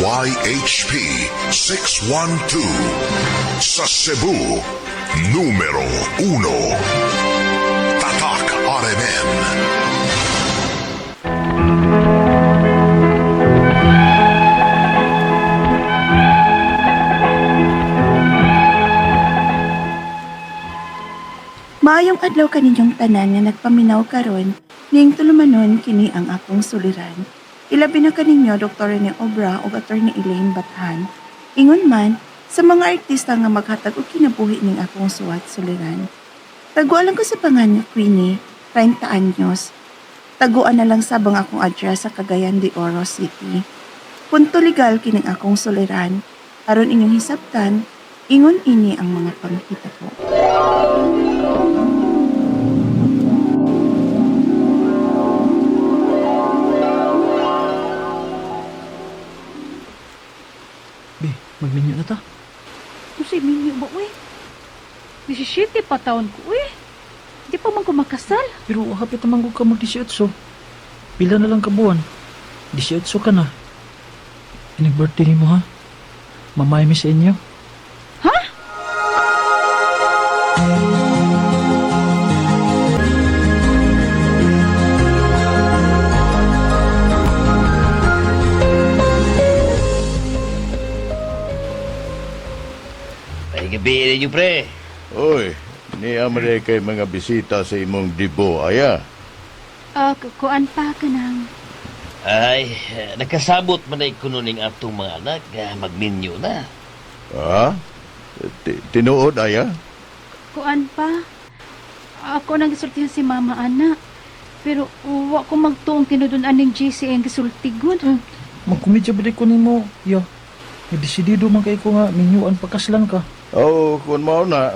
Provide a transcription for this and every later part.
DYHP 612 sa Cebu, numero 1. Tatak RMN. Maayong adlaw kaninyong tanan nga nagpaminaw karon ning tulumanon kini ang akong suliran. Ilabi na kaninyo Dr. Rene Obra ug Attorney Elaine Bathan. Ingon man sa mga artista nga maghatag og kinabuhi ning akong suwat suliran. Taguan lang ko sa pangan nga Queenie, 30 anyos. Taguan na lang sabang akong address sa Cagayan de Oro City. Punto legal kining akong suliran. Aron inyong hisabtan, ingon ini ang mga panghitabo. Be, magminyo na ta. Unsay minyo ba, uy? 17 pa taon ko, uy. Di pa man ko makasal. Pero hapit naman ko ka mag 18. Pila na lang ka buwan. 18 ka na. Inig-birthday mo ha? Mamay mi sa inyo. Ha? Ay, gabi ninyo, pre. Oy, ni amre kay mga bisita sa imong dibo, aya. Ah, kuan pa ka nang. Ay, nakasabot man ay kuno ning atong mga anak, magminyo na. Ha? Tinuod, aya? Kuan pa. Ako nang gisultihan si mama, ana. Pero wa ko magtuong tinudon aning JC ang gisulti gud. Magkomedya ba di ko nimo? Ya. Desidido man kay ko nga minyuan pagkaslan ka. Oo, kung mao na,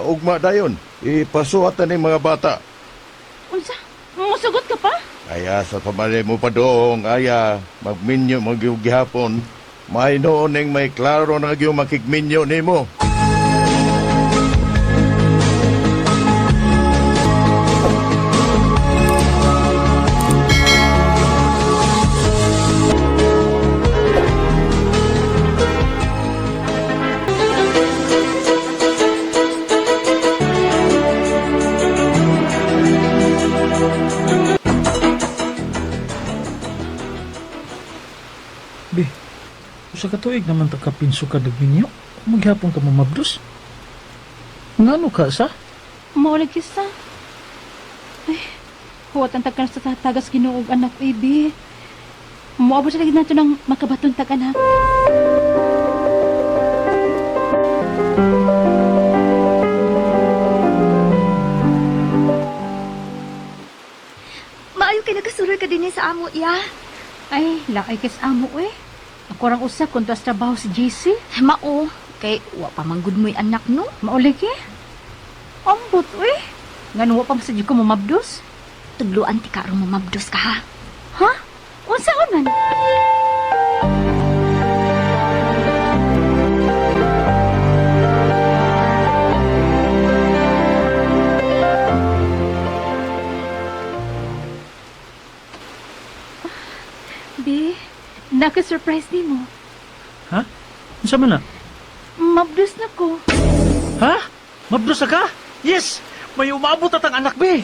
ugma dayon. Ipasuatan ni mga bata. Unsa? Musugot ka pa? Aya, sa pamali mo pa doong, aya, magminyo magyugihapon. May noon ning may klaro na gyud makigminyo nimo. Be, usa ka tuig naman ta ka pinso ka nagminyo. Maghapon ka mamabdos. Ngano ka sa? Mao lagi sa. Ay, huwat ang tagkan sa tagas Ginoo og anak ibi. Moabot sa lagi nato ng makabaton tag anak. Maayo kay nagkasuroy ka din sa amo, ya. Ay, laay kis amo eh. Ako rang usa kun tuas trabaho si JC. Mao, kay wa pa man gud mo'y anak no. Mauli ki. Ambot eh. Ngano wa pa man sa ko mamabdos? Tudloan ti karon mamabdos ka ha. Ha? Unsa man? Bi, naka-surprise nimo. Ha? Unsa man na? Mabdos na ko. Ha? Mabdos na ka? Yes! May umabot at ang anak, be!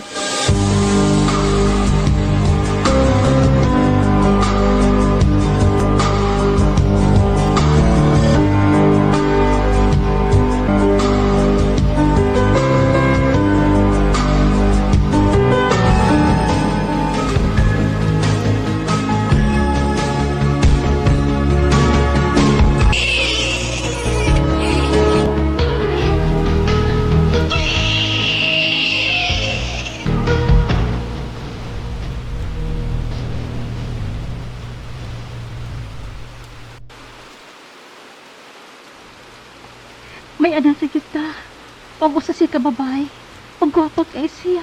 May anak na kita. Pag usa siya ka babae, pag gwapa kay siya.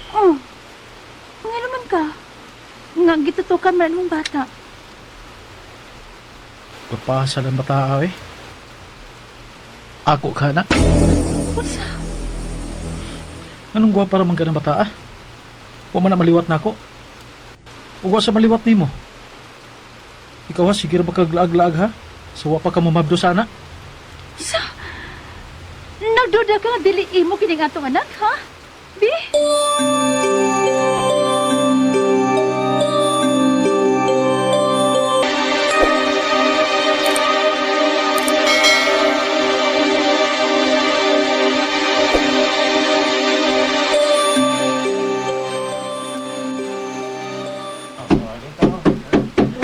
Oh, nga naman ka. Nga gitutukan man mong bata. Papasa lang bata eh. Ako ka na. Unsa? Anong gwapa raman ka ng bata ah? Wa man na maliwat na ako. Ug sa maliwat nimo. Ikaw ha, sige ra ba kag laag-laag ha? Sa wa pa ka mumabdo sana. Sa Nagduda ka nga dili imo kining atong anak, ha? Bi?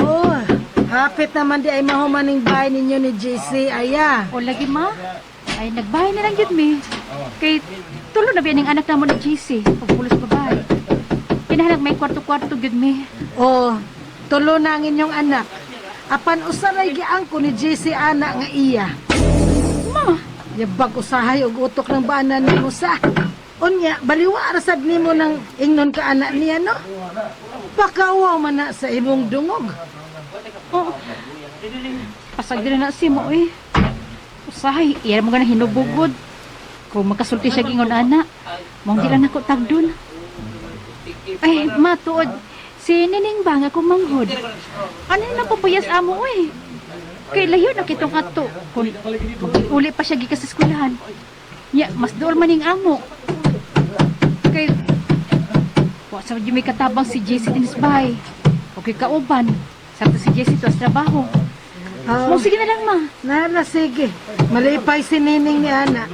Oh, hapit naman di ay mahumaning bahay ninyo ni JC, aya. O lagi ma. Ay nagbahay na lang gyud mi. Kay tulo na biya ning anak namo ni JC pagpulos babae. Kinahanglan may kwarto-kwarto gyud mi. Oh, tulo na ang inyong anak. Apan usaray giangko ni JC ana nga iya. Ma, Yabag usahay og utok ng bana nimo sa. Unya, baliwa ra sad nimo nang ingnon ka anak niya no? Pakawaw man na sa imong dungog. oh. Pasag din na si mo eh. Usahay, iya mo ganang hinubugod. Kung makasulti siya gingon ana, mong di lang nako tagdon. Ay, matuod. Si Nining ba nga akong manghod? Ano na papuyas amo eh? Kay layo na kitong ato. Kung uli pa siya gikas sa eskwelahan. Ya, mas dool maning amo. Kay wa sa may katabang si JC din sa bahay. Okay kauban. Sakto si JC to sa trabaho. Oh, Mong sige na lang ma. nara sige. Malipay si Nining ni ana.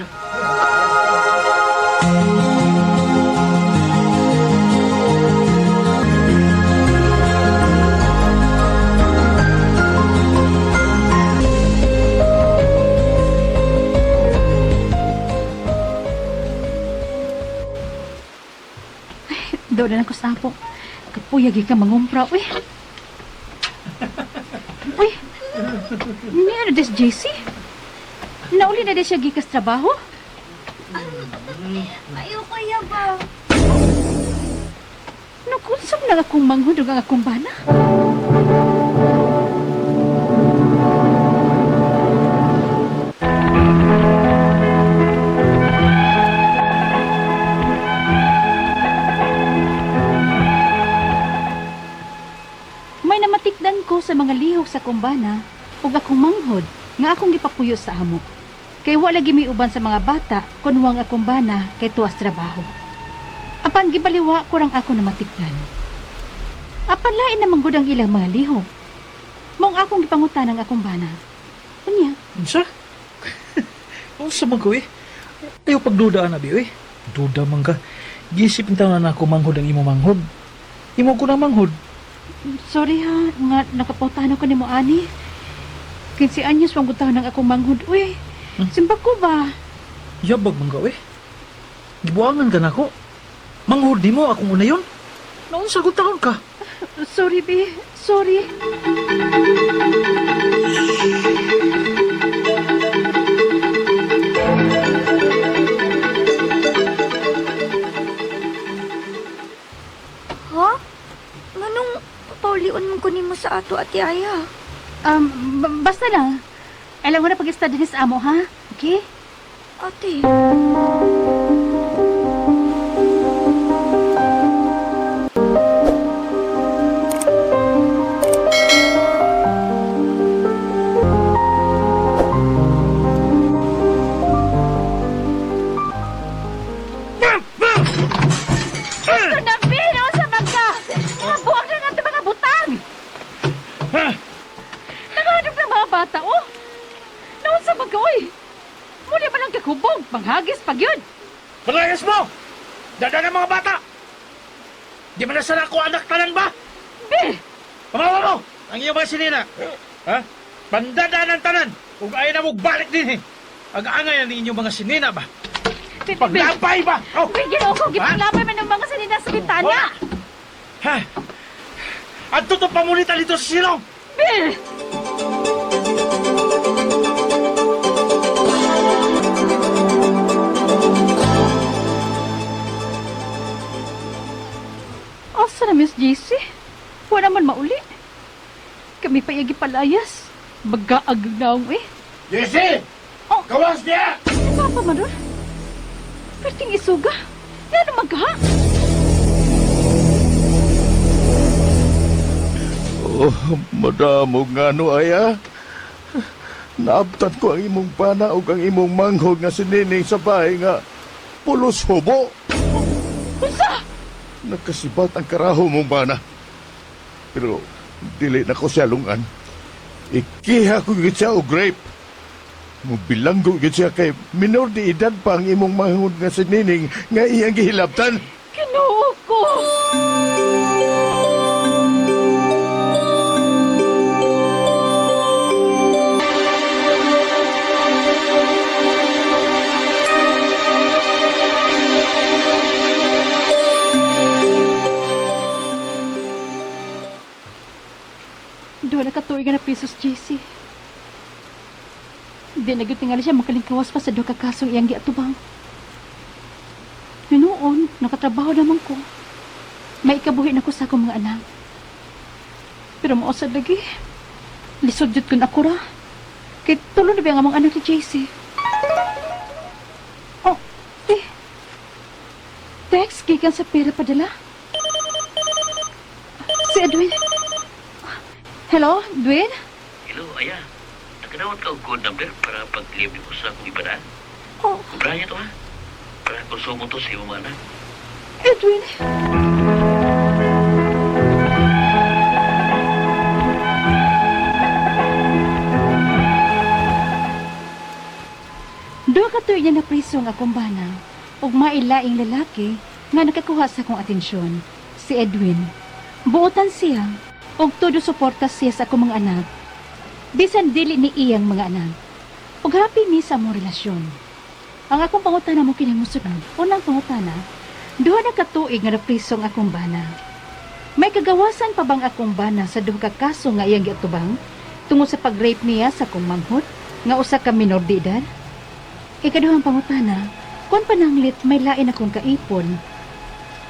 Doon na lang ko sa apo. Kapuyag ka mangumpra, uy. Uy, ni ano des JC? Nauli na des siya gikas trabaho? Ayoko ya ba? Nakunsog na akong manghod ug ang akong bana. May namatikdan ko sa mga lihok sa kumbana ug akong manghod nga akong gipapuyo sa amo. Kay wala lagi may uban sa mga bata kun ang akong bana kay tuwas trabaho. Apan gibaliwa ko rang ako namatikdan. Apan lain naman gud ang ilang mga lihok. Mong akong gipangutan ang akong bana. Unya, Unsa? Unsa man ko eh? Ayaw pagduda na bi eh. Duda man ka. Gisip taon na ako manghod ang imo manghod. Imo ko na manghod. Sorry ha, nga nakapautahan ako ni mo ani. 15 anyos wang gutahan ang akong manghod. Uy, simbag ko ba? Yabag man ka eh. Gibuangan ka nako. Manghod nimo akong una yun. Naunsa ko taon ka? Sorry, be. Sorry. Ha? Nganong paulion mo ko nimo sa ato, Ate Aya? Basta lang. Alam mo na pag-study ni sa amo, ha? Okay? Ate. Ito na, be! Sa bangka! Mga buwag na nga ito, mga butang! Nanganap ng mga bata, oh! Naon sa bangka, oy! Muli ba lang kakubog? Manghagis pag yun! Palayas mo! Dada ng mga bata! Di ba na sana ako anak tanan ba? Be! Pamawa mo! Ang iyong mga sinina! Ha? Pandada ng tanan! Ug ayaw na mo balik din eh! Ang-angay na inyong mga sinina ba? Be! Be! Paglapay ba? Oh! Be, ginoo ko! Gipaglapay man ng mga sanina sa bintana! Ha? At totoo pamunita dito sa silong! Be! Asa na, Miss JC? Wala man mauli. Kami pa iyagi palayas. Magaag na eh. Jesse! Oh. Gawas niya! Si Papa man ron. Perting isuga. Nga naman ka? Oh, madamog nga no, Aya. Naabtan ko ang imong pana ug ang imong manghod nga sinining sa bahay nga pulos hubo. Unsa? Nakasibat ang karaho mong bana. Pero dili na ko siya lungan. Ikiha ko gyud siya og grape. Mubilanggo gyud siya kay minor de edad pa ang imong manghod nga sinining nga iyang gihilabtan. Ginoo ko! Doon na katuig nga na pesos, JC. Di na gyud tingali siya makalingkawas pa sa duha ka kasong iyang giatubang. Noon, nakatrabaho naman ko. May ikabuhi na ko sa akong mga anak. Pero mao sad lagi. Lisod jud kun ako ra. Kay tulo na ba ang among anak ni JC? Oh, eh. Text gikan sa pera padala. Si Edwin. Hello, Edwin? Hello, Aya. Nakadawat ka og code number para pag-libre ko sa akong ipadaan. Oh, Kubrahan niya to, ha? Para konsumo to sa imong mga anak. Edwin. Duha ka tuig niya napriso ang akong bana ug mailaing lalaki nga nakakuha sa akong atensyon, si Edwin. Buotan siya ug todo suporta siya sa akong mga anak. Bisan dili ni iyang mga anak. Ug happy mi sa among relasyon. Ang akong pangutana mo kini mosunod. Unang pangutana, duha na ka tuig nga napriso ang akong bana. May kagawasan pa bang akong bana sa duha ka kaso nga iyang giatubang tungod sa pag-rape niya sa akong manghod nga usa ka minor de edad? Ikaduhang pangutana, kung pananglit may lain akong kaipon,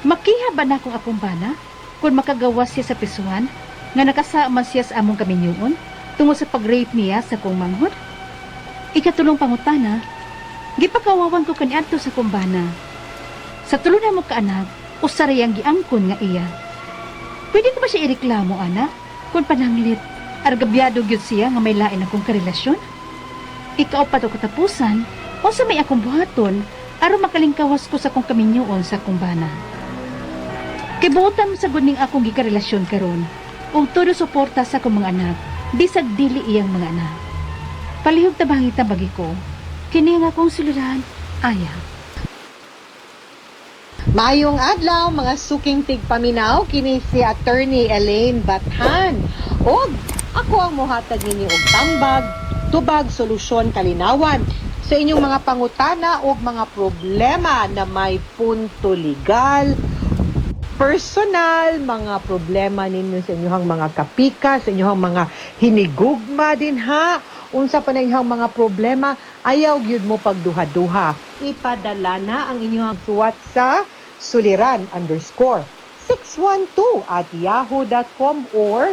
makiha ba na akong akong bana kung makagawas siya sa prisuhan nga nakasama siya sa among kaminyuon tungod sa pag-rape niya sa akong manghod? Ikatulong pangutana, gipakawawan ko kaniadto sa akong bana. Sa tulo na mo kaanak, usa ra yang giangkon nga iya. Pwede ko ba siya ireklamo, anak? Kung pananglit, argabyado gyud siya nga may lain akong karelasyon? Ikaw pa to katapusan, unsa may akong buhaton aron makalingkawas ko sa akong kaminyuon sa akong bana. Kay buotan mo sa ning akong gikarelasyon karon, ug todo suporta sa akong mga anak, bisag dili iyang mga anak. Palihog tabangi tabagi ko, kini ang akong suliran, Aya. Maayong adlaw mga suking tigpaminaw, kini si Attorney Elaine Bathan. Og ako ang mohatag ninyo og tambag, tubag, solusyon, kalinawan sa inyong mga pangutana og mga problema na may punto legal, personal, mga problema ninyo sa inyong mga kapika, sa inyong mga hinigugma din ha. Unsa pa na inyong mga problema, ayaw gyud mo pagduha-duha. Ipadala na ang inyong suwat sa suliran_612@yahoo.com or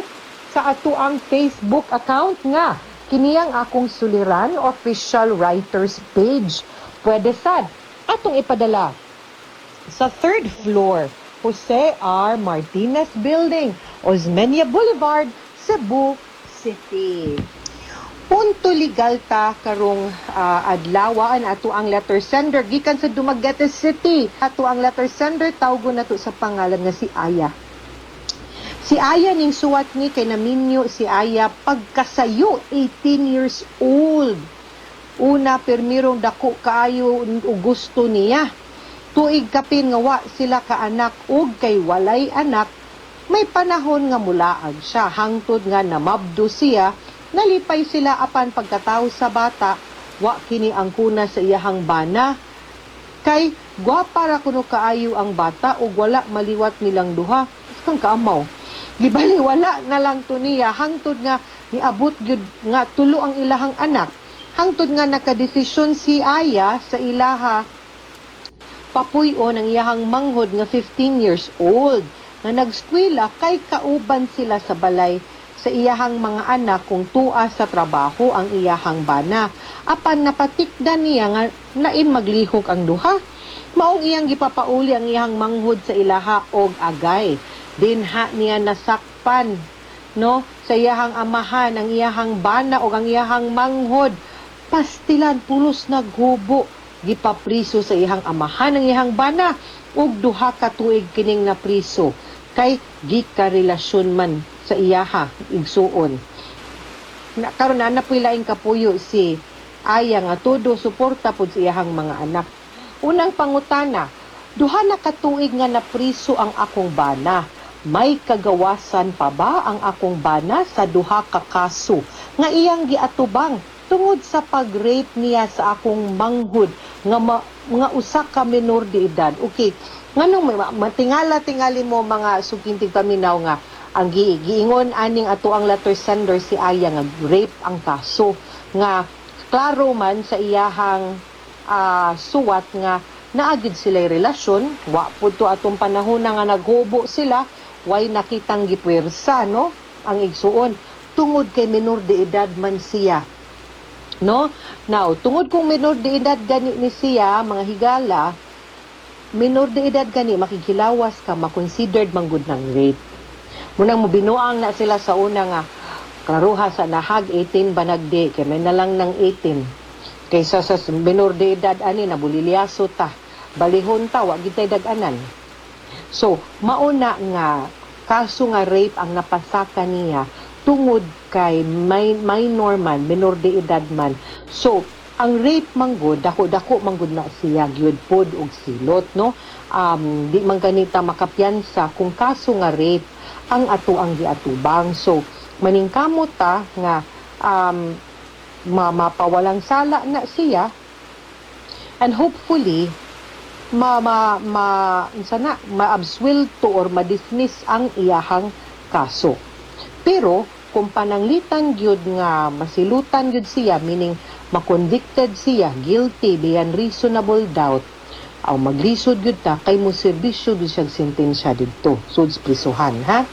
sa atoang Facebook account nga kiniyang akong Suliran Official Writers page. Pwede sad atong ipadala sa third floor, Jose R. Martinez Building, Osmeña Boulevard, Cebu City. Punto legal ta karong adlaw ato ang letter sender gikan sa Dumaguete City. Ato ang letter sender, tawgon nato sa pangalan nga si Aya. Si Aya ning suwat ni kay naminyo si Aya pagkasayo, 18 years old. Una pirmirong dako kaayo og gusto niya. Tuig kapin nga wa sila kaanak ug kay walay anak, may panahon nga mulaag siya hangtod nga namabdo siya. Nalipay sila apan pagkatawo sa bata, wa kini ang kuna sa iyahang bana. Kay gwapa ra kuno kaayo ang bata ug wala maliwat nilang duha. Kang kaamaw. Gibali wala na lang to niya hangtod nga niabot gyud nga tulo ang ilahang anak. Hangtod nga nakadesisyon si Aya sa ilaha papuy-on ang iyahang manghod nga 15 years old nga nagskwela kay kauban sila sa balay sa iyahang mga anak kung tua sa trabaho ang iyahang bana. Apan napatikdan niya nga lain maglihok ang duha. Maong iyang gipapauli ang iyahang manghod sa ilaha og agay. Dinha niya nasakpan, no, sa iyahang amahan, ang iyahang bana o ang iyahang manghod. Pastilan pulos naghubo, gipapriso sa iyahang amahan ang iyahang bana ug 2 ka tuig kining napriso kay gikarelasyon man sa iyaha igsuon. Na karon na po'y laing kapuyo si Aya nga todo suporta pud sa iyahang mga anak. Unang pangutana, 2 na ka tuig nga napriso ang akong bana. May kagawasan pa ba ang akong bana sa duha ka kaso nga iyang giatubang tungod sa pag-rape niya sa akong manghud nga nga usa ka menor de edad? Okay, nganong matingala tingali mo, mga suking tigpaminaw, nga ang giingon aning ato ang letter sender, si Aya, nga rape ang kaso, nga klaro man sa iyahang suwat nga naagid sila relasyon, wa pud to atong panahon na nga naghubo sila, way nakitang gipuwersa, no, ang igsuon tungod kay menor de edad man siya, no? Now, tungod kung menor de edad gani ni siya, mga higala, menor de edad gani, makikilawas ka, makonsidered manggod ng rape. Munang mobinuang na sila sa una nga klaruha sa nahag 18 ba nagdi kay may na lang ng 18 kaysa sa menor de edad ani nabulilyaso ta, balihon ta, wa gid tay dag-anan. So mauna nga kaso nga rape ang napasaka niya tungod kay minor man, menor de edad man. So ang rape manggod, dako-dako manggod na siya gyud pod og silot, no? Di man ganita makapiyansa kung kaso nga rape ang ato ang giatubang. So maningkamot ta nga mapawalang sala na siya and hopefully ma ma ma unsa na, maabswelto or ma-dismiss ang iyahang kaso. Pero kung pananglitan gyud nga masilutan gyud siya, meaning ma-convicted siya, guilty beyond reasonable doubt, aw maglisod gyud ta kay mo serbisyo gyud siyang sentensya didto sud sa prisuhan, ha.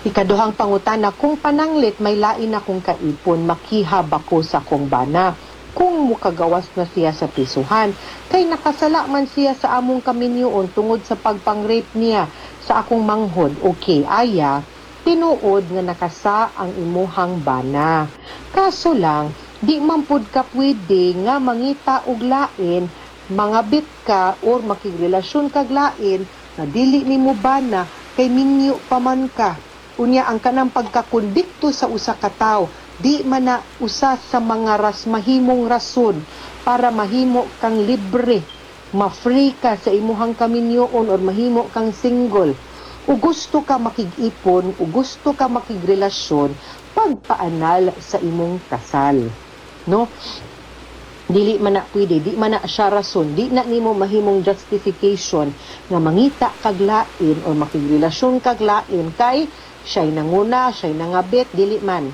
Ikaduhang pangutana, kung pananglit may lain akong kaipon, makiha ba ko sa akong bana kung mukagawas na siya sa prisuhan? Kay nakasala man siya sa among kaminyoon tungod sa pagpang-rape niya sa akong manghod. Okay, Aya, tinuod nga nakasa ang imuhang bana. Kaso lang, di man pud ka pwede nga mangita og lain, mangabit ka or makigrelasyon kag lain na dili nimo bana kay minyo pa man ka. Unya ang kanang pagkakondikto sa usa ka tawo, di man na usa sa mga mahimong rason para mahimo kang libre, ma-free ka sa imuhang kaminyoon or mahimo kang single. O gusto ka makig-ipon, o gusto ka makigrelasyon, pagpaanal sa imong kasal. No? Dili man na pwede, di man na siya rason, di na nimo mahimong justification nga mangita kag lain or makigrelasyon kag lain kay siya'y nanguna, siya'y nangabit, dili man.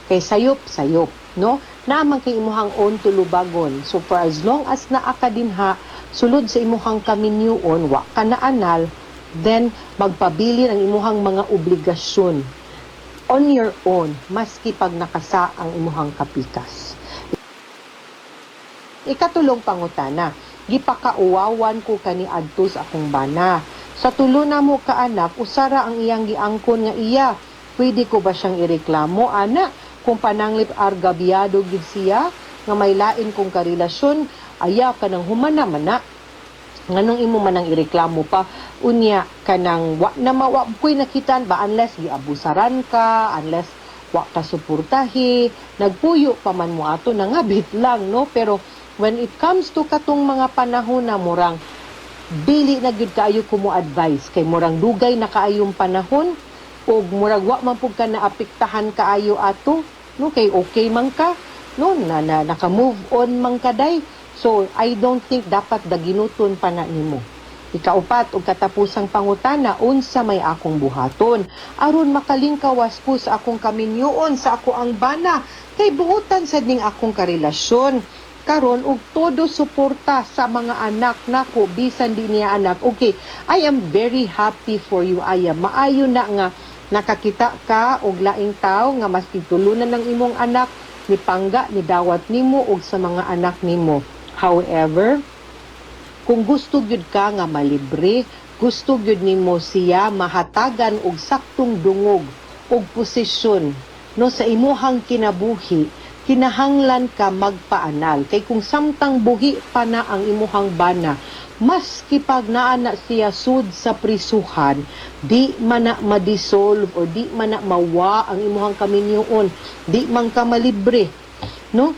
Kay sayop, sayop, no? Naa man kay imuhang own tulubagon. So for as long as naa ka dinha, sulod sa imuhang kaminyoon, wa ka na anal, then magpabilin ang imuhang mga obligasyon on your own, maski pag nakasa ang imuhang kapikas. Ikatulong pangutana, gipakauwawan ko kaniadto sa akong bana. Sa tulo na mo ka anak, usara ang iyang giangkon nga iya. Pwede ko ba siyang ireklamo, ana? Kung pananglip argabyado gid siya, nga may lain kong karelasyon, aya ka nang humana man na. Nganong imo man ang ireklamo pa? Unya kanang wa na mawa ko'y nakitaan ba, unless giabusaran ka, unless wa ka suportahi, nagpuyo pa man mo ato, nangabit lang, no? Pero when it comes to katong mga panahon na murang dili na gyud kaayo ko mo advice kay murang dugay na kaayong panahon ug murag wa man pud ka naapektahan kaayo ato, no, kay okay man ka, no, na naka-move on man ka day. So I don't think dapat daginuton pa na nimo. Ikaupat ug katapusang pangutana, unsa may akong buhaton aron makalingkawas ko sa akong kaminyoon sa ako ang bana kay buotan sad ning akong karelasyon karon og todo suporta sa mga anak nako bisan di niya anak? Okay, I am very happy for you, Aya. Maayo na nga nakakita ka og laing tawo nga maski tulunan ng imong anak, ni pangga ni dawat nimo og sa mga anak nimo. However, kung gusto gyud ka nga malibre, gusto gyud nimo siya mahatagan og saktong dungog og posisyon. no, sa imuhang kinabuhi, kinahanglan ka magpaanal. Kay kung samtang buhi pa na ang imuhang bana, maski pag naa na siya sud sa prisuhan, di man na ma-dissolve or di man na mawa ang imuhang kaminyoon, di man ka malibre, no?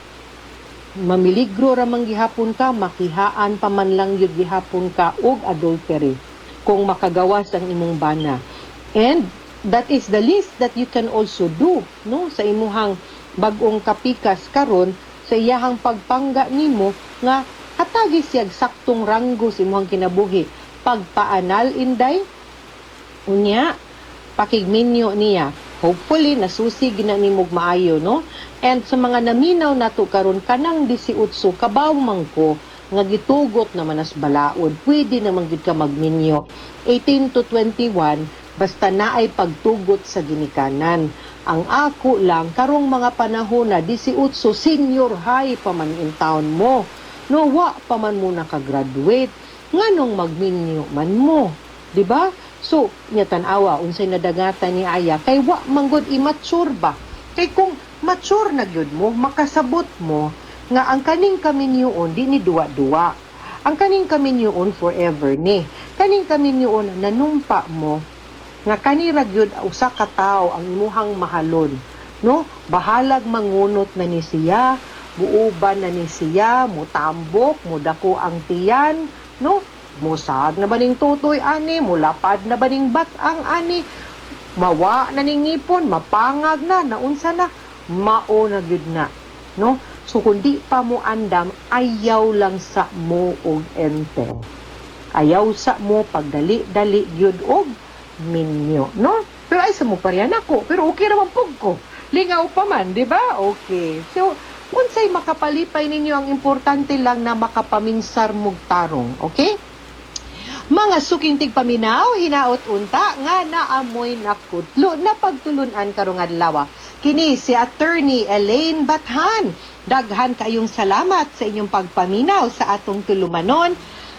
Mamiligro ra man gihapon ka, makihaan pa man lang yun gihapon ka og adultery kung makagawas ang imong bana. And that is the least that you can also do, no, sa imuhang bag-ong kapikas karon sa iyahang pagpangga nimo nga hatagi siyag saktong ranggo sa imuhang kinabuhi. Pagpaanal inday, unya pakigminyo niya. Hopefully nasusi gina nimo og maayo, no? And sa mga naminaw nato karon kanang 18, kabaw man ko nga gitugot naman as balaod, pwede naman gyud ka magminyo. 18 to 21 basta naay pagtugot sa ginikanan. Ang ako lang karong mga panahon na 18, senior high pa man in town mo. No, wa pa man mo nakagraduate, nganong magminyo man mo, di ba? So, nya tan-awa unsay nadangatan ni Aya kay wa manggod immature ba. Kay kung mature na gyud mo, makasabot mo nga ang kaning kaminyoon di ni duwa-duwa. Ang kaning kaminyoon forever ni. Kaning kaminyoon nanumpa mo nga kanira gyud usa ka tawo ang imuhang mahalon, no? Bahalag mangunot na ni siya, buuban na ni siya, mutambok, mudako ang tiyan, no? Musag na ba ning tutoy ani, mulapad na ba ning bat-ang ani, mawa na ning ngipon, mapangag na, naunsa na, mao na gyud na, no? So kung di pa mo andam, ayaw lang sa mo og enter. Ayaw sa mo pagdali-dali gyud og minyo, no? Pero ay sa mo parehan ako, pero okay ra man pug ko. Lingaw pa man, di ba? Okay. So, unsay makapalipay ninyo, ang importante lang na makapaminsar mog tarong, okay? Mga suking tigpaminaw, hinaot unta nga naamoy nakutlo na pagtulunan karong adlaw. Kini si Attorney Elaine Bathan. Daghan kayong salamat sa inyong pagpaminaw sa atong tulumanon.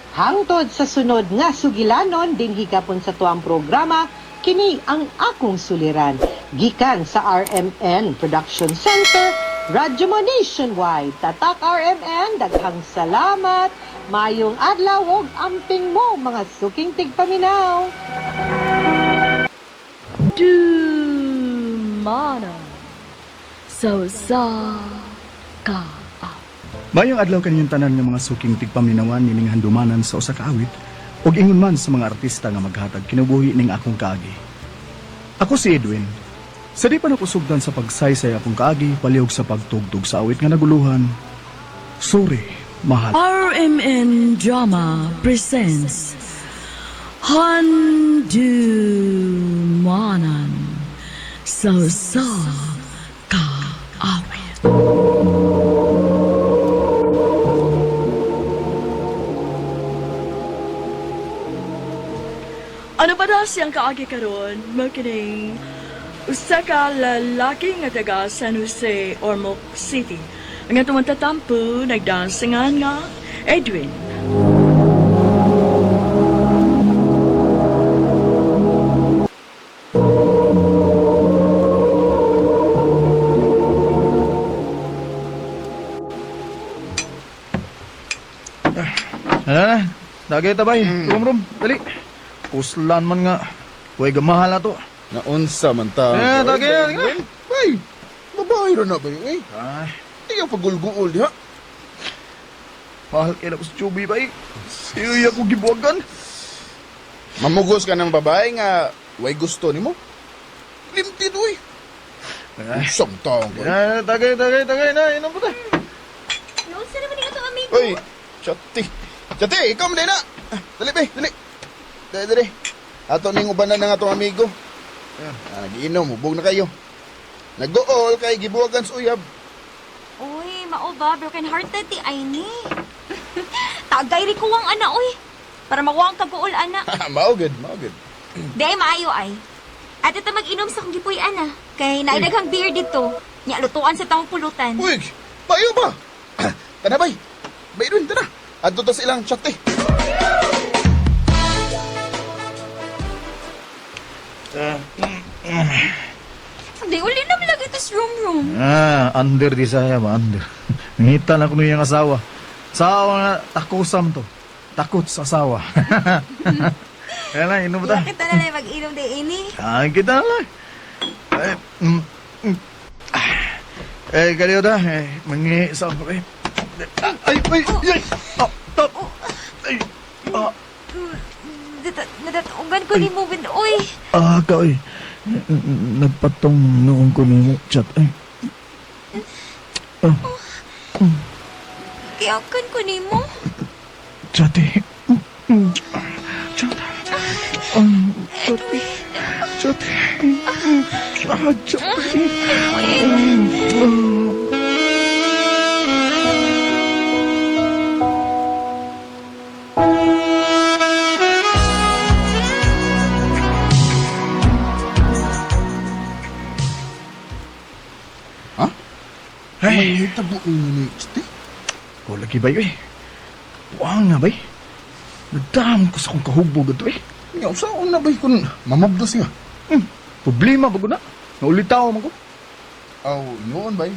Hangtod sa sunod nga sugilanon dinhi gapon sa tuang programa, kini ang akong suliran. Gikan sa RMN Production Center, Radyo Mo Nationwide. Tatak RMN, daghang salamat. Mayong adlaw ug amping mo mga suking tigpaminaw. Dumana. So sa ka. Mayong adlaw kaninyong tanan nga mga suking tigpaminawan nining handumanan sa usa ka awit ug ingon man sa mga artista nga maghatag kinabuhi ning akong kaagi. Ako si Edwin. Sa di pa nakusugdan sa pagsaysay akong kaagi palihog sa pagtugtog sa awit nga naguluhan. Sorry, mahal. RMN Drama presents Handumanan sa sa kaawit. Ano ba daw siyang kaagi karon? Makining usa ka lalaki nga taga San Jose, Ormoc City. Ang atong tatampo nagdansingan nga Edwin. Ano na, dagay tabay. Rum rum, dali. Puslan man nga. Huwag gamahal na to. Naunsa man ta. Eh, tagay na, tagay. Bay, babae ra na ba yun, eh? Ay, Di ka pagulguol diha. mahal kay na ko sa Chubby bay. Iyo ako gibuwagan. Mamugos ka ng babae nga way gusto nimo. Limtid uy. Isang taong ko. Eh, tagay, tagay, tagay na. Inom pa ta. Naunsa naman ni atong amigo? Uy, chati. Chati, ikaw man na. Dali be, dali. Dali, dali. Ato ning ubanan ng atong amigo. Ah, nagiinom, hubog na kayo. Nag-gool kay gibuwagan sa uyab. Uy, mao ba? Broken hearted ti ay ni. Tagay ri kuwang ana uy. Para makuha ang kaguol ana. Mao good, mao good. Di ay maayo ay. At ito mag-inom sa kong gipuy ana. Kay nainaghang beer dito. Nya lutuan sa taong pulutan. Uy, payo ba? Tana bay. Bay dun, tana. Adto ta sa ilang chati. Hindi, uli naman lagi ito sa room room. Ah, under di saya ba, under. Ngita na ko niyang asawa. Sawa nga, takusam to. Takot sa asawa. Kaya lang, inom ta. Kita na lang mag-inom day ini. Ah, kita na lang. Eh, Ah. Eh, kaliyo ta. Eh, mangi sa ako eh. Ah, ay, ay, ay! Ah, top! Ay, ah, Nadatugan ko ni mo, Win. Uy! ah, ka, oy. Nagpatong noong ko nimo chat, ay. Ah, Kiyakan ko ni mo. chat eh. Chat. Chat. Chat. Ah, chat. Ha? Ay. May hitabo ni ni Chiti? Ko lagi ba eh. Buang nga bay. Nagdam ko sa akong kahubog ato eh. Nga, usaon na ba kung mamabdo siya? Problema ba ko na? Naulitaw man ko. Aw, noon bay.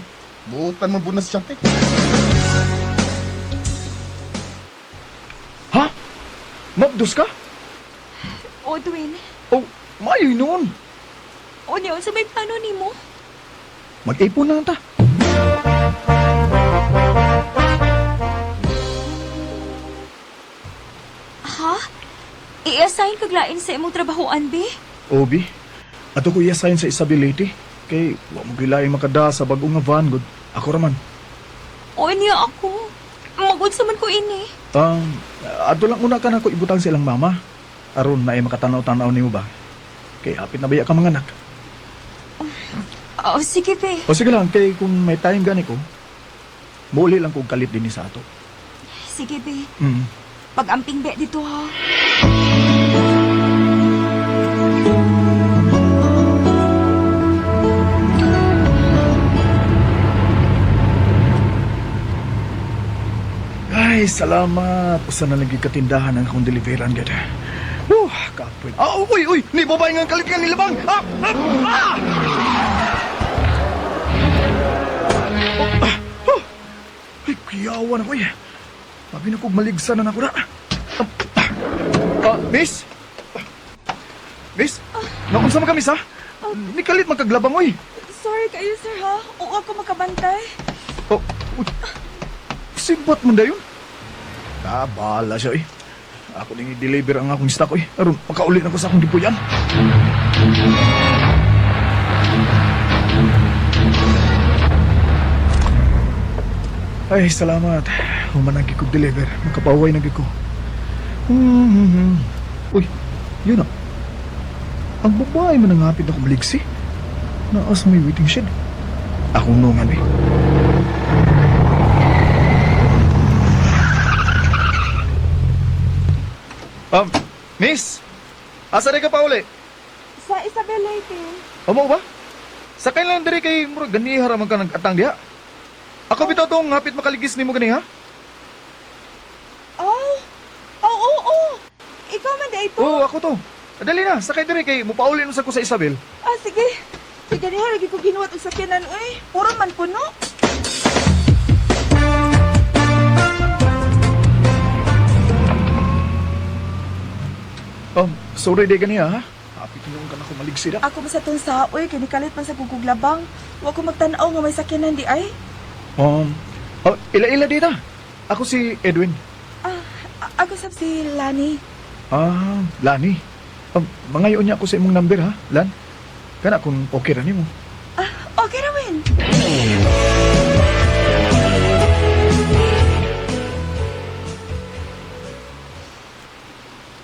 Buotan mo bunas siya te. Ha? Mabdos ka? O, Dwayne. Oh, maayo noon. O, niya, sa may plano ni mo? Mag-ipon na lang ta. Ha? I-assign kaglain sa imong trabahoan, be? Obi, ato ko i-assign sa Isabelity. Kay, wa mo gilaing makada sa bag-o nga van, good. Ako raman. O, niya ako. Magod sa man ko ini. Ato lang una ka na ko ibutang sa ilang mama. Aron na ay makatanaw-tanaw nimo ba? Kay hapit na baya ka mga anak. O, sige, be. O sige lang, kay kung may time gani ko, muli lang kong kalit din sa ato. Sige, be. Mm. Pag-amping be dito, ha? Ay, salamat. Usa na lang gyud katindahan ang akong deliveran gid. Kapoy. Ah, uy, uy, ni babae nga kalit nga nilabang. Ah, ah, ah! Oh, ah, oh. Ay, kuyawan ako eh. Sabi na kog maligsan na nako na. Ah, ah, ah, miss? Ah, Miss? Nakunsa man kami sa? Nikalit magkaglabang oy. Sorry kayo, sir, ha? Oo ako makabantay. Oh, uy. Sibat man dayon. Ah, bahala siya eh. Ako ning i-deliver ang akong stock eh. Aron makauli na ko sa akong dipuyan. Ay, salamat. Humanagi kog deliver. Makapaway na gyud ko. Uy, yun na. Ang babae man ang hapit na kumaligsi. Naa sa may waiting shed. Akong nungan eh. Miss! Asa rin ka pa uli? Sa Isabel Leyte. Amo ba? Sakay lang diri kay murag ganiha ra man ka nag-atang diha. Ako bitaw tong hapit makaligis nimo gani ha? Oh! Oh, oh, oh! Ikaw man di ito. Oo, ako to. Dali na, sakay diri kay mupauli nun sa ko sa Isabel. Ah, sige. Sige, ganiha lagi ko ginuwat og sakyanan, uy. Puro man puno. Sorry di ganiha ha. Hapit noon ka na ko maligsi da. Ako man sa tong saoy, kay nikalit man sa guguglabang. Wa ko magtan-aw nga may sakyanan di ay. Oh, ila-ila dita. Ako si Edwin. Ah, ako sab si Lani. Ah, Lani. Mangayon niya ako sa imong number ha, Lan. Kana kung okay ra nimo. Ah, okay ra, Win.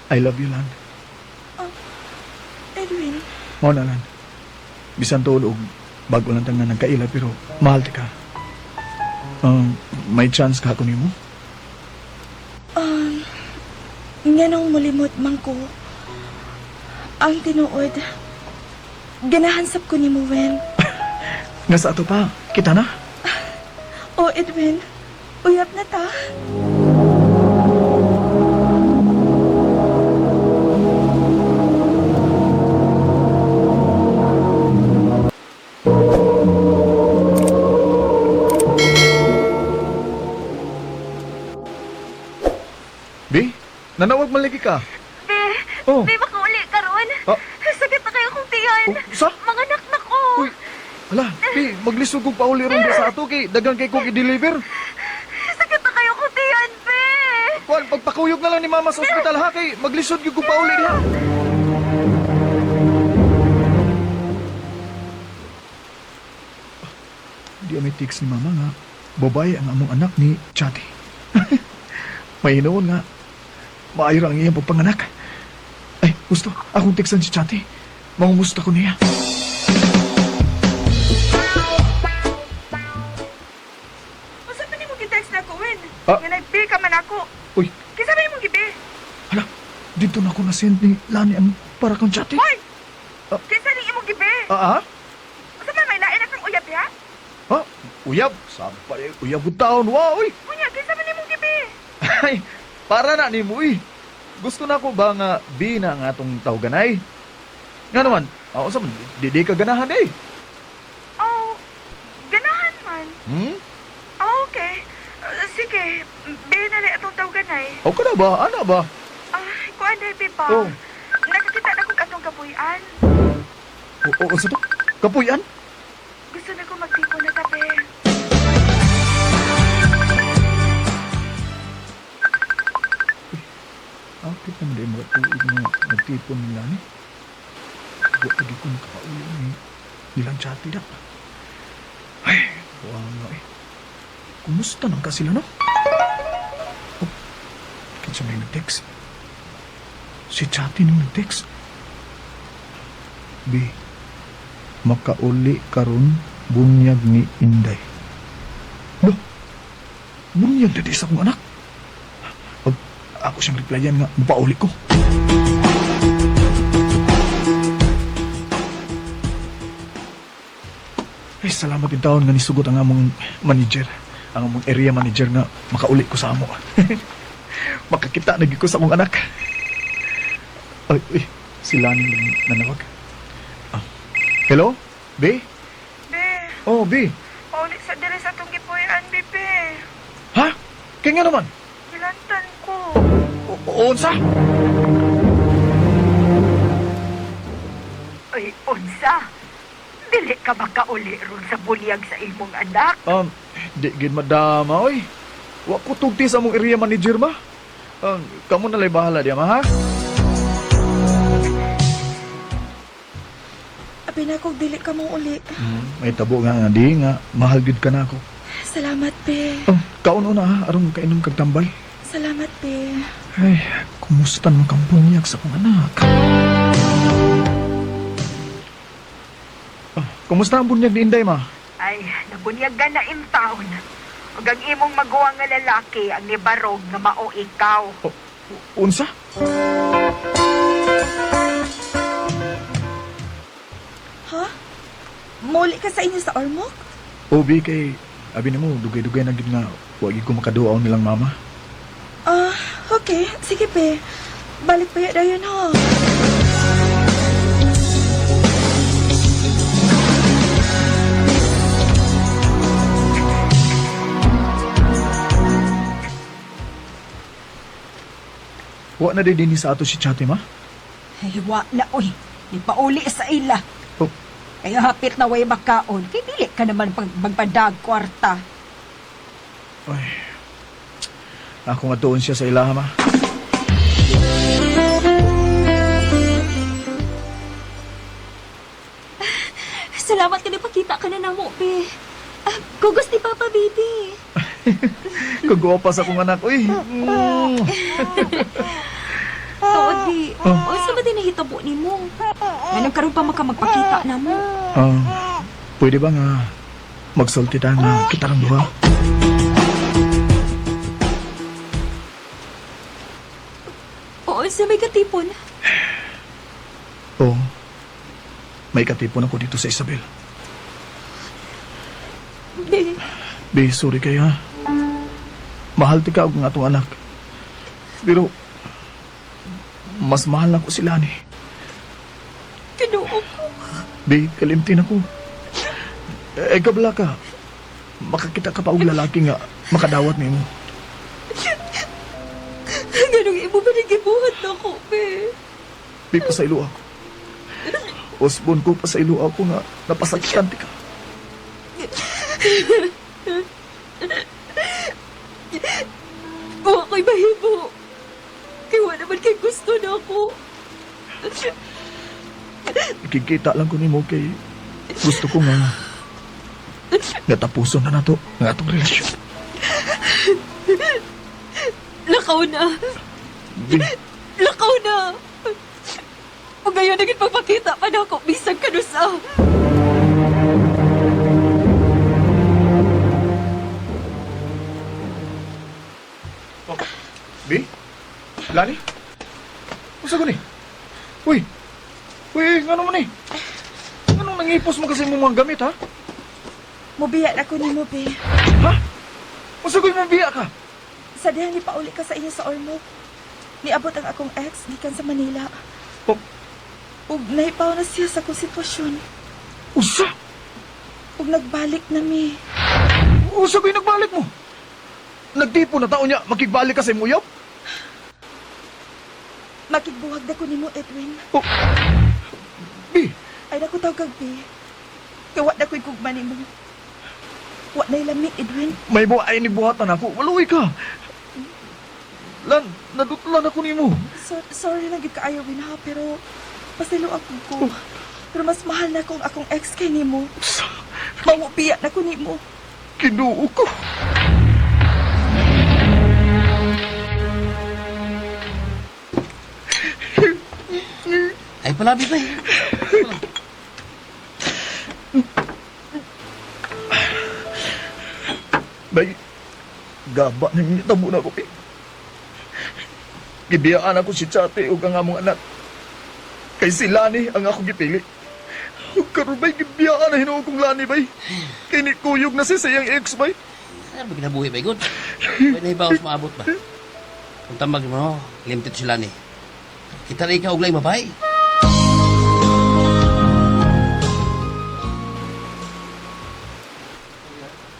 I love you, Lan. Edwin. Mao na, Lan. Bisan tuod og bago lang tang nagkaila pero mahal ti ka. May chance ka ako nimo? Nganong mulimot man ko. Ang tinuod, ganahan sab ko ni mo, Wen. Nga sa ato pa, kita na. Oh, Edwin, uyap na ta. Nanawag man lagi ka. Be, Oh. be, makauli karon. Ah. Sakit na kayo kong tiyan. Oh, sa? Mga anak na ko. Uy, hala, bi, maglisod kong pauli ron ba sa ato kay dagan kay kong i-deliver. Sakit na kayo kong tiyan, be. Kuan, pagpakuyog na lang ni mama sa ospital ha kay maglisod gyud kong pauli diha. Di may text ni mama nga, babae ang among anak ni Chati. May hinuon nga, maayo ra ang iyang pagpanganak. Ay, gusto, akong textan si Chati. Mangumusta ko niya. Unsa pa nimo gi-text na ko, Win? Ah. Nga nag-bill ka man ako. Uy, Kinsa ba imong gibi? hala, dito na ako na-send ni Lani ang para kang Chati. Hoy! Ah. Kinsa ning imong gibi? Ah, ah? Unsa man may lain na kang uyab diha? Ha? Uyab? Sampay, uyab ko taon. Wow, uy! Unya, kinsa man imong gibi? Ay, para na ni mo, uy. Gusto na ko ba nga B na nga atong tawganay? Nga naman, ako sa man, di ka ganahan eh. Oh, ganahan man. Hmm? Ah, okay. Sige, be na lang atong tawganay. O ka na ba? Ana ba? Ah, kuan dai be pa. Oh. Nakakita na kog atong kapuy-an. O, o, sa to? Kapuyan? Gusto na ko magtipon na kape. Akit naman di mga tuig nga nagtipon nila ni. Wa lagi ko makapauli ni nilang chati na. Ay, wa nga eh. Kumusta nang ka sila no? Oh, kinsa may nag-text? Si Chati nang nag-text. B, makauli karon bunyag ni Inday. No, bunyag na di sa akong anak. Pag ako siyang replyan nga, mapauli ko. Ay, salamat din taon nga nisugot ang among manager. Ang among area manager nga makauli ko sa amo. Makakita na gyud ko sa akong anak. Ay, uy, sila ni nanawag. Ah. Hello? B? Be, Oh, B. pauli sa diri sa atong gipuy-an, be. Ha? Kaya nga naman. Gilantan ko. O, unsa? Ay, unsa? Dili ka makauli ron sa bunyag sa imong anak. Di gid madama, oy. Wa ko tugti sa among area manager ma. Kamo na lay bahala diya ma ha. Abi na kog dili ka mo uli. May tabo nga nga di nga mahal gid ka na ako. Salamat, be. Oh, kaon una ha, aron kainom kag tambal. Salamat, be. Ay, kumusta man kang bunyag sa akong anak? Ah, kumusta ang bunyag ni Inday ma? Ay, nabunyagan na in town. Ug ang imong maguwang nga lalaki ang nibarog nga mao ikaw. Unsa? Ha? Muli ka sa inyo sa Ormoc? Obi kay abi nimo dugay-dugay na gid nga wa gid ko makaduaw nilang mama. Ah, okay. Sige, be. Balik pa dayon ha. Wa na din sa ato si Chati ma. Ay, wa na, oy. Di pauli sa ila. Oh. Kaya hapit na way makaon. Kay dili ka naman pag magpadag kwarta. Ay. Ako nga tuon siya sa ilaha ma. Salamat ka na pakita ka na namo, be. Ah, gugos ni Papa, baby. Kagawa pa sa akong anak, uy. Tuod, be. Oh. Unsa ba din nahitabo nimo? Nganong karon pa maka magpakita na mo? Ah, pwede ba nga magsulti ta nga kita lang duha? Oo, sa may katipon. Oo. May katipon ako dito sa Isabel. Be, Be, sorry kayo ha. Mahal ti ka og nga atong anak. Pero, mas mahal na ko sila ni. Ginoo ko. Be, kalimtin ako. Eh, kabla ka. Makakita ka pa og lalaki nga makadawat nimo. Ganong imo ba naging buhat nako, be? Di pa sa ilo ako. Osbon ko pa sa ilo ako nga napasakitan ti ka. Wa ko'y mahimo. Kay wa naman kay gusto nako. Nakikita lang ko nimo kay gusto ko nga natapuson na nato ang atong relasyon. Lakaw na. Bi, Lakaw na. O gayon naging pagpakita pa nako bisag kanusa. Bi? Lani? Unsa ko ni? Uy! Uy, ngano man ni? Nganong nangipos mo kasi imong mga gamit, ha? Mubiya na ko nimo, be. Ha? Unsa ko imong biya ka? Sa dihang nipauli ka sa inyo sa Ormoc. Niabot ang akong ex gikan sa Manila. Oh. Ug nahipaw na siya sa akong sitwasyon. Usa! Ug nagbalik na mi. Usa ko'y nagbalik mo? Nagtipo na tao niya, makigbalik ka sa imong uyab? Makigbuhag na ko nimo, Edwin. Oh. Bi, Ay naku tawag kag be. Kay wa na ko'y gugma nimo. Wa na'y lami, Edwin. may buhay ni buhatan ako. Waluoy ka. Lan, nadutlan ako nimo. So, sorry lang gyud kaayo Win ha, pero pasilo ako ko. Pero mas mahal na kong akong ex kay nimo. Mangupiya na ko nimo. Kinuo ko. Ay, palabi ba eh. Bay, gaba na yung tabo na ko, pi. Gibiyaan ako si Chate ug ang among anak. Kay si Lani ang ako gipili. Ug karon bay, gibiyaan na hinuon kong Lani, bay. Kay ni kuyog na siya sa iyang ex, bay. Ano ba kinabuhi ba, good? Pwede ba ako maabot ba? Kung tambag mo, no, limited sila ni. Kita rin ikaw uglay mabay.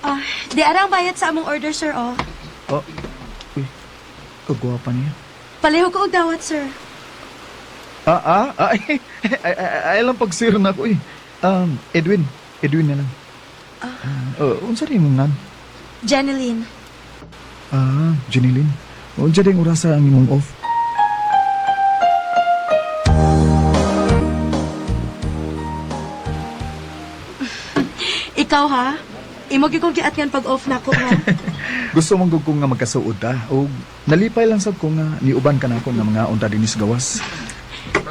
Ah, di arang bayad sa among order, sir, oh. Oh, uy, kagwapa niya. Paleho ko og dawat, sir. Ay, ay, ay, ay, lang pag-zero na ako, eh. Edwin, Edwin na lang. Ah. Unsa rin imong nan? Janeline. Ah, Jeneline. Unsa din orasa ang imong off? Ikaw ha? Imo gyud kong giatngan pag off nako ha. Gusto mong gug ko nga magkasuod ta og nalipay lang sad ko nga niuban ka nako nga mga unta dinis gawas.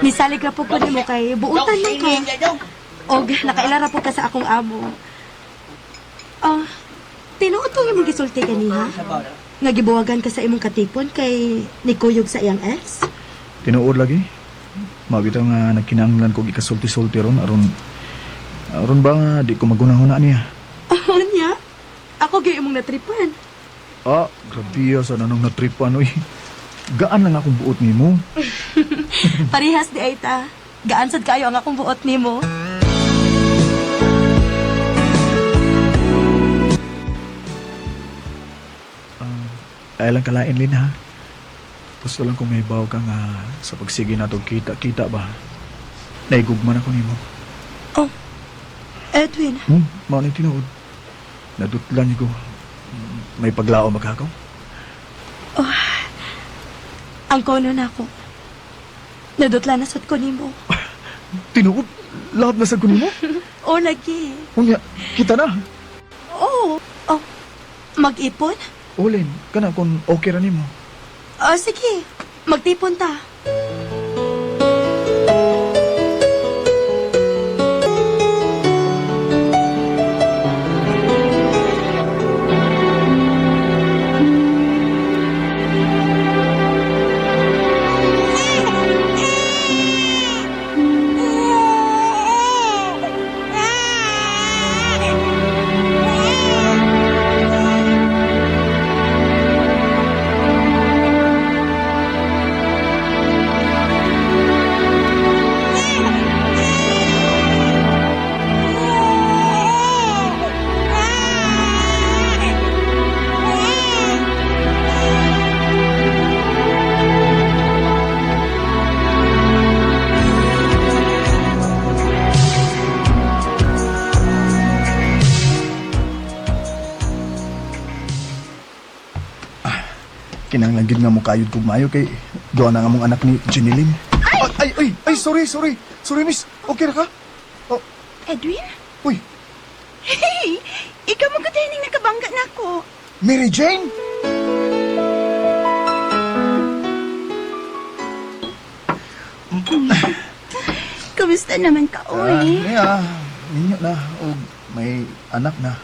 Nisalig ra po ko nimo kay buutan man ka. Og nakaila ra po ka sa akong amo. Ah, tinuod tong imong gisulti kaniha? Nga gibuwagan ka sa imong katipon kay nikuyog sa iyang ex? Tinuod lagi. Mao bitaw nga nagkinahanglan kog ikasulti-sulti ron aron aron ba nga di ko magunahuna niya. Oh, niya? Ako gyud imong natripan. Ah, grabe sa nanong natripan oy. Gaan lang akong buot nimo. Parehas di ay ta. Gaan sad kayo ang akong buot nimo. Ay lang kalain Lin ha. Gusto lang kung may baw ka nga sa pagsige nato kita-kita ba. Naigugman ako nimo. Oh, Edwin. Mao ni tinuod. Nadutlan ko. May paglao magkakaw. Oh, ang kono nako. Nadutla na sad ko nimo. Tinuod, love na sad ko nimo. Oh, lagi. Unya, kita na. Oh, oh. Mag-ipon? Ulin, kana kung okay ra nimo. Oh, sige. Magtipon ta. Kinahanglan gid nga mukayod kog maayo kay duha na nga mong anak ni Jeneline. Ay! Ay, ay, ay, sorry, sorry. Sorry, miss. Okay ra ka? Oh, Edwin? Uy. Hey! Ikaw mo katining nakabangga na ako. Mary Jane? Kumusta naman ka, oy? Ah, ninyo na. Og may anak na.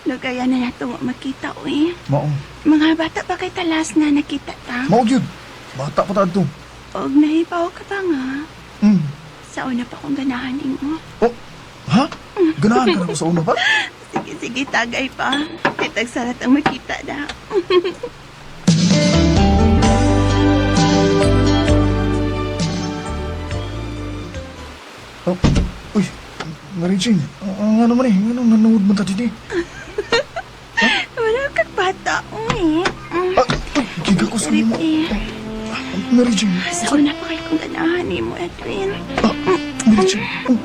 No, kaya na nato makita, oy. Mao. Mga bata pa kay talas na nakita ta. Mao gyud. Bata pa ta adto. Og nahibaw ka pa nga. Mm. Sa una pa kong ganahan nimo. Oh, ha? Ganahan ka na ko sa una pa? Sige, sige, tagay pa. Kitag sarat ang makita da. Oh, uy, Mary Jane, ang ano man eh, ano nanood mo ta dito eh? Wala kag bata, oy. Ah, uy, giga ko sa imo. Eh. Mary Jane. Sa una pa kay kong ganahan nimo, Edwin. Ah, Mary Jane. Oh.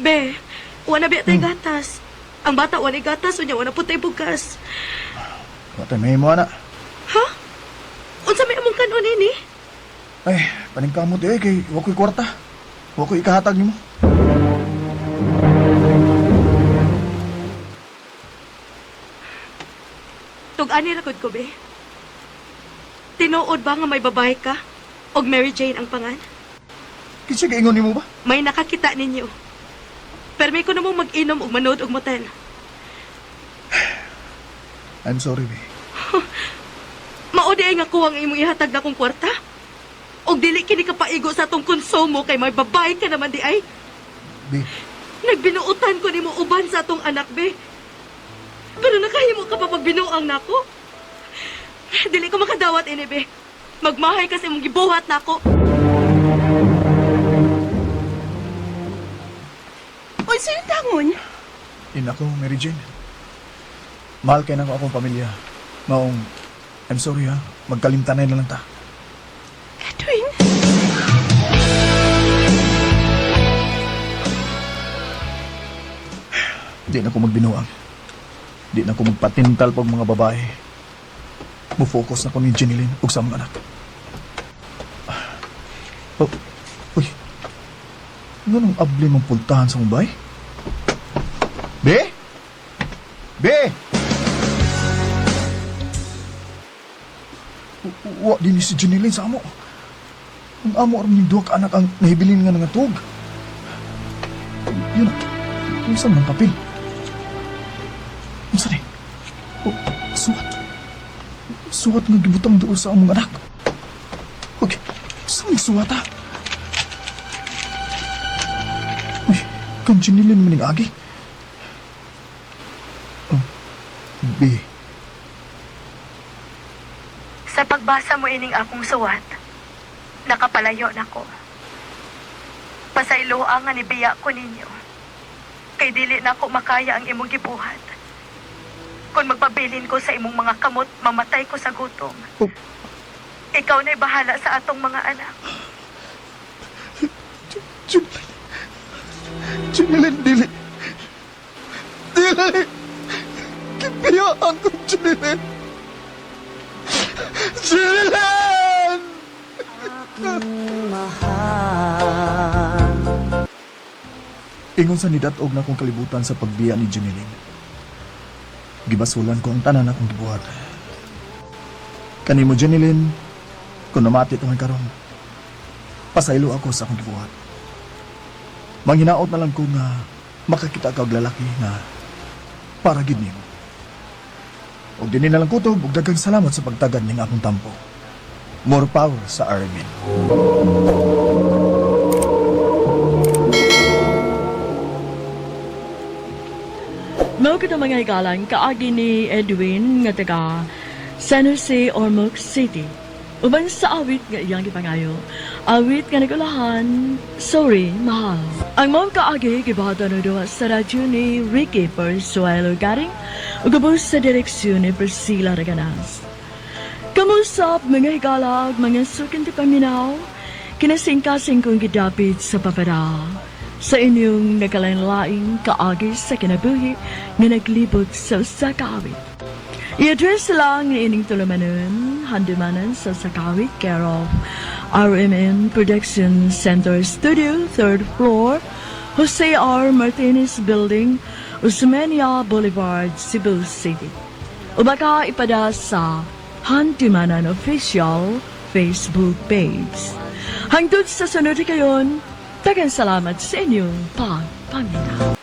Be, wala biya tay gatas. Ang bata wala gatas, unya wala po tay bugas. Wa tay mahimo ana. Ha? Unsa may among kanon ini? Ay, paningkamot eh kay wa ko'y kwarta. Wa ko'y ikahatag nimo. Tug-ani ra gud ko, be. Tinuod ba nga may babae ka? Og Mary Jane ang pangan? Kinsa gaingon nimo ba? May nakakita ninyo. Pero may ko namong mag-inom og manood og motel. I'm sorry, be. Mao di ay nga kuwang imong ihatag na kong kwarta. Og dili kini kapaigo sa atong konsumo kay may babae ka naman di ay. Be, Nagbinuutan ko nimo uban sa atong anak, be. Pero nakahimo ka pa pagbinuang nako. Dili ko makadawat ini, be. Magmahay kasi imong gibuhat nako. Uy, sino tangon? inako, Mary Jane. Mahal kay nako akong pamilya. Maong, I'm sorry ha. Magkalimtanay na lang ta. Edwin? Di na ko magbinuang. Di na ko magpatintal pag mga babae. Mo-focus na ko ni Jeneline ug sa mga anak. Oh, uy. Nganong abli mong puntahan sa Mumbai? Be? Be! Wa din ni si Jeneline sa amo. Ang amo aron ning duha ka anak ang nahibilin nga nangatog. Yun na. Unsa man ang papel? Unsa ni? Oh, suwat. Suwat nga gibutang doon sa among anak. Okay, saan may suwat ha? Uy, kang Jeneline man ning agi. Oh, B. Sa pagbasa mo ining akong suwat, nakapalayo na ko. Pasayloa nga ni biya ko ninyo. Kay dili na ako makaya ang imong gibuhat. Kung magpabilin ko sa imong mga kamot, mamatay ko sa gutom. Oh. Ikaw na'y bahala sa atong mga anak. Jeneline. Jeneline, dili. Dili. Kibiyaan ko, Jeneline. Jeneline! Ingon sa nidatog na kong kalibutan sa pagbiya ni Jeneline. Gibasulan ko ang tanan akong gibuhat. Kanimo Jeneline, kung namati itong karon, pasaylo ako sa akong gibuhat. Manghinaot na lang ko nga makakita ka og lalaki nga para gid nimo. Og dinhi na lang kutob og daghang salamat sa pagtagad ning akong tampo. More power sa Armin. Mao kita mga higalan kaagi ni Edwin nga taga San Jose, Ormoc City. Uban sa awit nga iyang gipangayo. Awit nga nagulahan, Sorry, Mahal. Ang maong kaagi gibahatan og duha sa radyo ni Ricky Persuelo Garing ug ubos sa direksyon ni Priscilla Reganas. Kamusap mga higalag, mga sukin ti paminaw, kinasingkasing kong gidapit sa papada. sa inyong nagkalain-laing kaagi sa kinabuhi nga naglibot sa usa ka awit. I-address lang ining tulumanon, Handumanan sa Usa Ka Awit, care of RMN Production Center Studio, 3rd floor, Jose R. Martinez Building, Osmeña Boulevard, Cebu City. O baka ipada sa Handumanan Official Facebook page. Hangtod sa sunod kayon, daghang salamat sa inyong pagpaminaw.